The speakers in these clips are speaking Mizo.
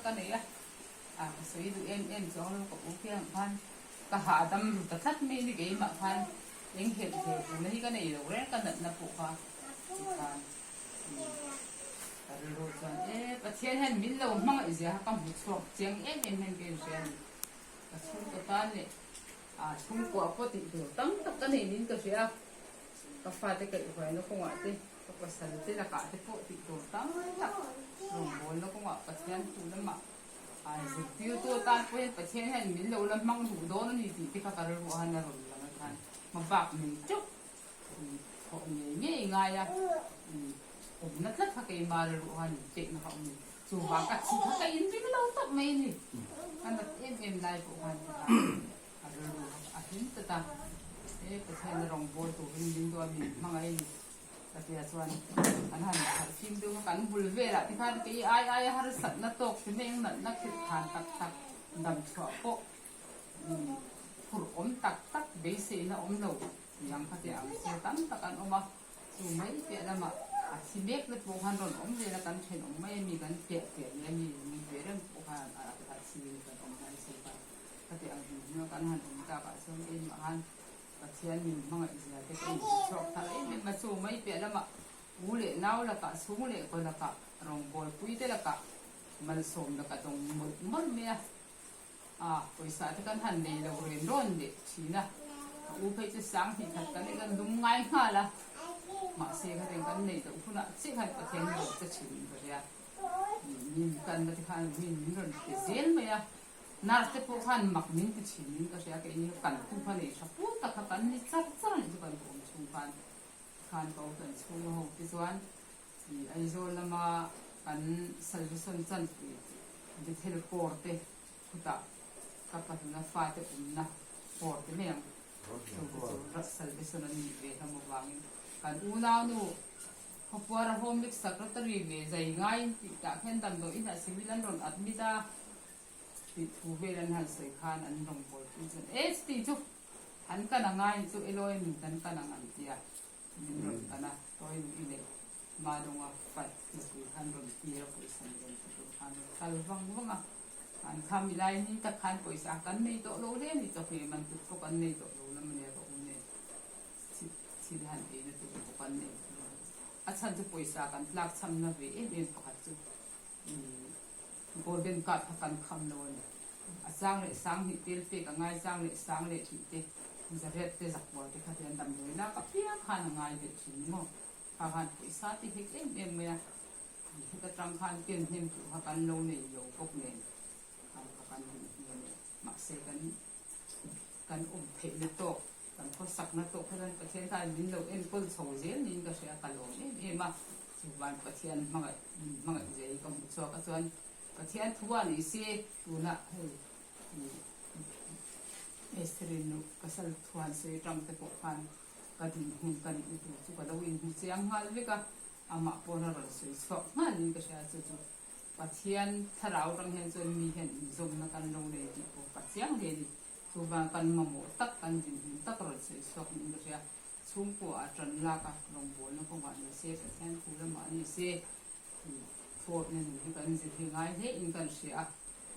ka nei a, a ka sawi duh em em chuang lo ka u khiang khan ka hahdam ru ta tlat mai ni keimah khan eng helh hleh duhna hi ka nei lo reng ka natna pawh kha tikhan ka rilru chuan e Pathian hian min lo hmangaih zia kha ka hmu chhuak chiang em em hian ka inhria a ni. Ka chhungkaw tan leh a chhungkua pawh tih tur tam tak ka nei niin ka hria a, ka fate kaihhuaina kawngah te, ka pasal te lakah te pawh tih tur tam tak rawngbawlna kawngah Pathian thu lamah a zirtirtu atan pawh hian Pathian hian min lo la hmang duh dawn a ni tih te kha ka rilru a han a rawn lang a khan hmabak nei teuh thawh ngei ngei ngai a, awmna tlat kha keimah rilru a han inpekna kha awm a ni. Chuvang ka thi kha ka inring lo tawp mai a ni. Ka nat em em lai pawh khan a rilru a hlim tlat a, he Pathian a rawngbâwl turin min duh a, min hmangaih a ni. Ka tia chuan an han harh fim deuh kha kan bul velah te khan kei ai aia harsatna tawk te mai ang natna khirh than tak tak dam chhuah pawh phurh awm tak tak beiseina awm lo tih ang kha te ang chu tam tak an awm a. Chu mai piah lamah a thi mek te pawh khan rawn awm zel a, kan thenawm mai a mi kan piah piah leh a mi mi ve reng pawh khan a thi in kan awm mai chu kha khati ang hmun hmun a kan han awm takah chuan keimah khan Pathian min hmangaih zia te ka inhmuchhuak thar em em a, chu mai piah lamah u leh nau lakah chhung leh kaw lakah rawngbâwl pui te lakah malsawm lakah dawng mawlh mawlh mai a. A, pawisa te kan han nei lo ren rawn leh thin a, ka u phei chu sang hnih khat kan kan lum ngai nghal a, mahse khatin kan nei loh hunah chiah khan Pathian hi rawn che thin in ka hria, min kanna te khan min min rawn pe zel mai a, nurse te pawh khan mak min ti thin in ka hria, keini kha kan tu kha nei tha pur tak kha kan ni char char a nih chu kan awm chhung khan, khan ka u kan chhung a ho te chuan I Aizawl lama kan Salvation chanpui Bethel Corps te khutah ka pahluna fate awmna Corps te mai ang. Chu chu Salvation an nih ve hlawm avangin kan unaunu Khawpuara Home League Secretary ve zai ngaiin tih tah khian damdawi inah civil an rawn admit a tih thu vel an han sawi khan an rawngbawlpui chuan e chuti chu an kan a ngai chu Eloy min kan kan ang an ti a. Min rawn kan a, tawi nui leh Madonga fat nupui khan rawn tir a, pawisa min rawn pe tur khan rawn kal vang vang a. An kha mi lai ni tak khan pawisa kan nei tawh lo hle a ni, chawhmeh man tut pawh kan nei tawh lo lam a nia ka u nen thil han eina tur pawh kan nei tawh lo. A chhan chu pawisa kan tlak chhamna ve em em pakhat chu golden card kha kan kham lo a ni. A chang leh sang hnih tel pek a ngai chang leh sang leh tih te, zariat te zakbual te kha tian damdawi lak a piang khan a ngai deuh thin ni maw? Kha khan pawisa te hek em em mai a, heta tang khan ken hnem tur kha kan lo nei lo bawk nen khan kha kan han hmu a ni. Mahse kan kan awm theihna tawk, kan khawsakna tawk kha chuan Pathian khan min lo enkawl chho zel niin ka hria, ka lawm em em a, chuvan Pathian hmangaih min hmangaih zia hi ka hmuh chhuak a chuan Pathian thu a ni si, tunah hei Esther-i nu pasal thuan sawi atang te pawh khan ka dinhmun ka nihna tur chu ka lo inhmu chiang nghal vek a, amah pawn a rawn sawi chhuak nghalin ka hria chu chu Pathian thlarau atang hian chuan mi hian inzawmna kan lo nei tih pawh ka chiang hle a ni. Chuvang kan mamawh tak kan dinhmun tak rawn sawi chhuak niin ka hria. Chhungkua a tan lak a, rawngbawlna kawngah ni se, Pathian thu lamah ni se, Thawhna nun hi kan zir hi ngai hle in kan hria a,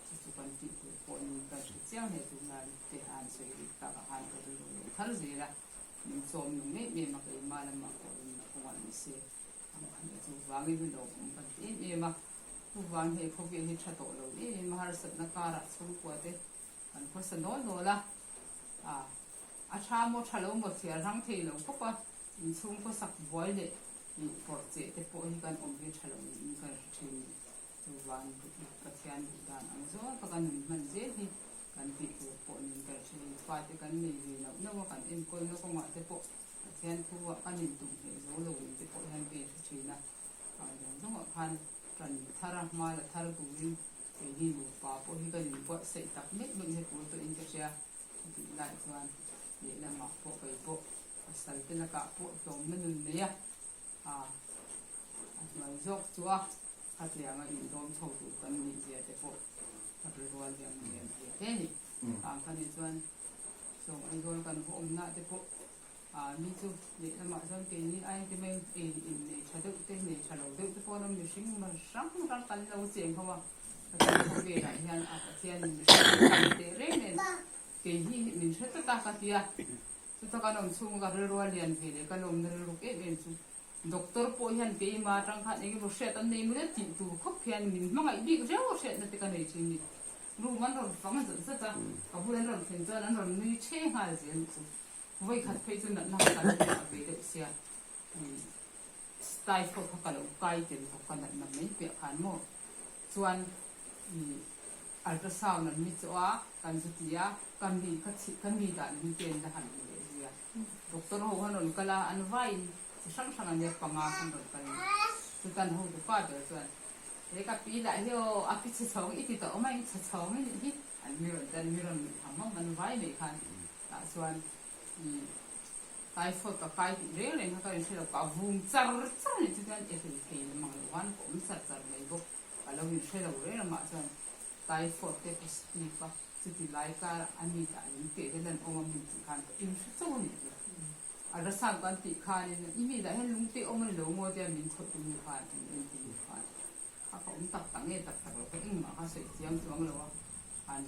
chu chu kan tih tur pawh niin kan hre chiang hle tunlai te han sawi rik tak ah khan ka rilru leh thar zel a, min chawm nung em em a keimah lamah pawh rinna kawngah ni se ang khan chu vangin hi lawmawm kan ti em em a, chuvang hei khawvel hi tha tawh lo em em a harsatna karah chhungkua te kan khawsa nawl nawl a, a a tha maw tha lo maw thliar hrang thei lo khawp a, inchhung khawsak buai leh Ih pawrh cheh te pawh hi kan awm hi tha lo niin ka hre thin ni. Chuvan Pathian duh dan ang zawng taka nun hman zel hi kan tih tur pawh niin ka hre thin. Fate kan nei ve loh loh a, kan enkawlna kawngah te pawh Pathian thu ah kan intum hleh zo lo in te pawh hian ka inhre thin a. Ang zawng zawngah khan ran thar a, hma la thar turin keini nupa pawh hi kan inbuatsaih tak meuh meuh hi tur tawhin ka hria. Tih lai chuan lehlamah pawh kei pawh pasal te lakah pawh tlawmna nun nei a, a a hnuai zawk chu a khatianga indawm chho tur kan nih zia te pawh ka ri rual hian a lian ve hle a ni. Vang kha ni chuan sawng Aizawl kan haw awmna te pawh a mi chu lehlamah chuan keini ain te mai ei in nei tha deuh te nei tha lo deuh te pawh an awm mihring hrang hrang kan lo cheng ho a. Pathian khawvelah hian a Pathianin mihring min tam teh reng nen kei hi min hre tlat a ka ti a. Chuta kan awm chhunga ka rilru a lian ve leh ka lawmna rilruk em em chu Doctor pawh hian keimah atang khan eng emaw hriat an nei maw tih tur khawp hian min hmangaih bik riau a hriatna te ka nei thin ni. Room an rawn fang zat zat a, ka bul an rawn thlen chuan an rawn nui che nghal zel chu. Vawikhat phei chu natna kha ka lo nghah ve deuh sia, typhoid kha ka lo kai tel bawk a natna mai piah khan maw. Chuan ultrasound an mi chawh a, kan zu ti a, ka mi ka chhih ka mi dan hi pen la han hmu leh zui a. Doctor ho han rawn kal a, an vaiin chi hrang hrang ania panga khan rawn kal a ni. Chutan hotu pa ber chuan, He ka pi lah hi aw, a pi chhe chhawng i ti tawh awm a, eng chhe chhawng i nih hi, an mi rawn tan mi rawn nuih tham awm an vai mai khan tah chuan i typhoid ka kai tih reng reng kha ka inhre lo, ka vung char char a nih chu chuan e hlei thei lam ang lo khan ka awm char char mai bawk, ka lo inhre lo reng reng mah chuan typhoid te positive a. Chuti lai kar a mi tah lung teh te lan awm a min tih khan ka inhre chauh a nih chu. A rasang kan tih khanin i mi dah hian lung teh awm a ni lo maw tia min khawih tu nu khan min en tu nu khan kha ka awm tak tak nge tak tak lo kha engmah kha sawi chiang chuang lo a khan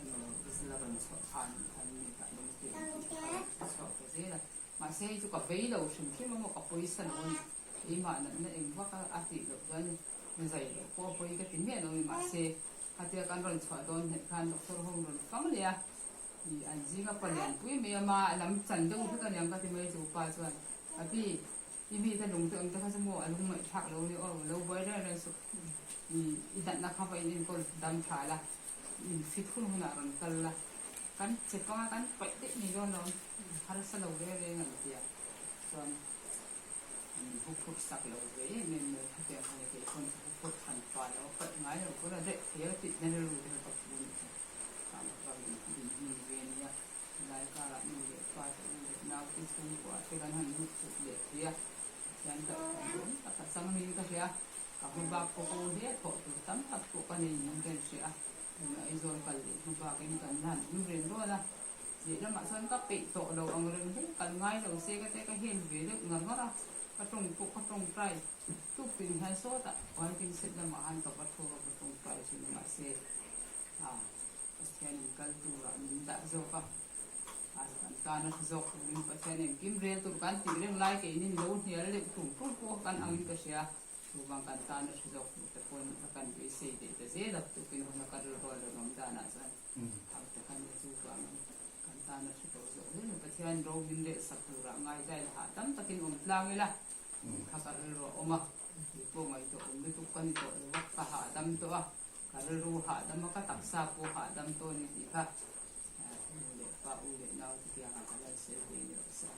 emaw result a rawn chhuah khan khan mi tah lung teh awm tih kha rawn chhuak ta zel a. Mahse hei chu ka vei lo hrim hrim a maw ka pawisa lo a ni. Keimah natna eng vak a a tih loh chuan zai loh pawh a pawi ka ti miah lo a ni. Mahse khatia kan rawn chhuah dawn hnaih khan doctor ho rawn fang leh a, ih an zinga palian pui mai a ma lam chan deuh vek a niang ka ti mai chu pa chuan a pi i mite lung te awm te kha chu maw a lung ngaihthlak lo ni aw lo buai reng reng suh ih i natna kha va in enkawl dam tha la in fit hun hunah rawn kal la kan che panga kan paih daih mai dawn lo harsa lo reng reng an tia chuan Min hu phut sak lo ve em em mai khatiang kha ni kei pawn ka hu phut hran pa lo a paih ngai lo tur a reh thei a tih na rilru te kha ka pu ni chu khang ka rawn din hmun ve a nia helai karah nu leh pa te u leh nau te chhungkua te kan han lut chut leh thei a Pathian ka kan dawn tak a chang niin ka hria ka hma bak pawh ka u hle thawh tur tam tak pawh ka nei niin ka inhria a tunah Aizawl kal leh hma bakin kan la han awm reng dawn a. Lehlamah chuan ka peih tawh lo ang reng hle, kal ngai lo se ka tia ka hel ve deuh ngar ngar a, ka tawng pawh ka tawngtai tuk tin hian sawtah waiting shed lamah khan ka va thu a, ka tawngtai thin a mahse ah Pathianin kal turah min dah zawk a, ah kan tan a hre zawk turin Pathian engkim rel tur kan tih reng lai keinin lo hnial deuh tum tum pawh kan angin ka hria. Chuvang kan tan a hre zawk tur te pawh nih kha kan beisei daih ta zel a, tukin huna ka rilru a rawn awm danah chuan thau te kha nia chuvangin kan tan a hre tawh zawk hle mai. Pathian ro min leh sak turah ngaidai la hahdam takin awm tlang ila tih kha ka rilru a awm a, kei pawh ngaihtuah awm lutuk ka ni tawh lo a, ka hahdam tawh a, ka rilru hahdam a, ka taksa pawh hahdam tawh a ni tih kha u leh pa u leh nau te kiangah ka lan sawi ve ni rawh se.